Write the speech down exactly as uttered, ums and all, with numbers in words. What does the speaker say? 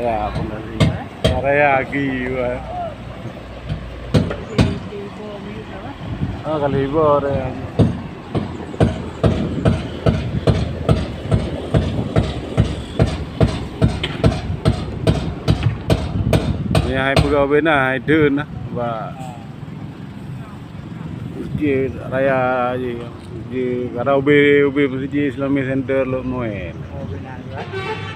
Ya, pun dari raya lagi, wah. Oh, kali ibu orang. Ni hai peugah bena, hai deun lah. Ba. Masjid raya ji. Ji, kada ubé, ubé masjid Islamic Center Lhokseumawe. Oh, benar juga.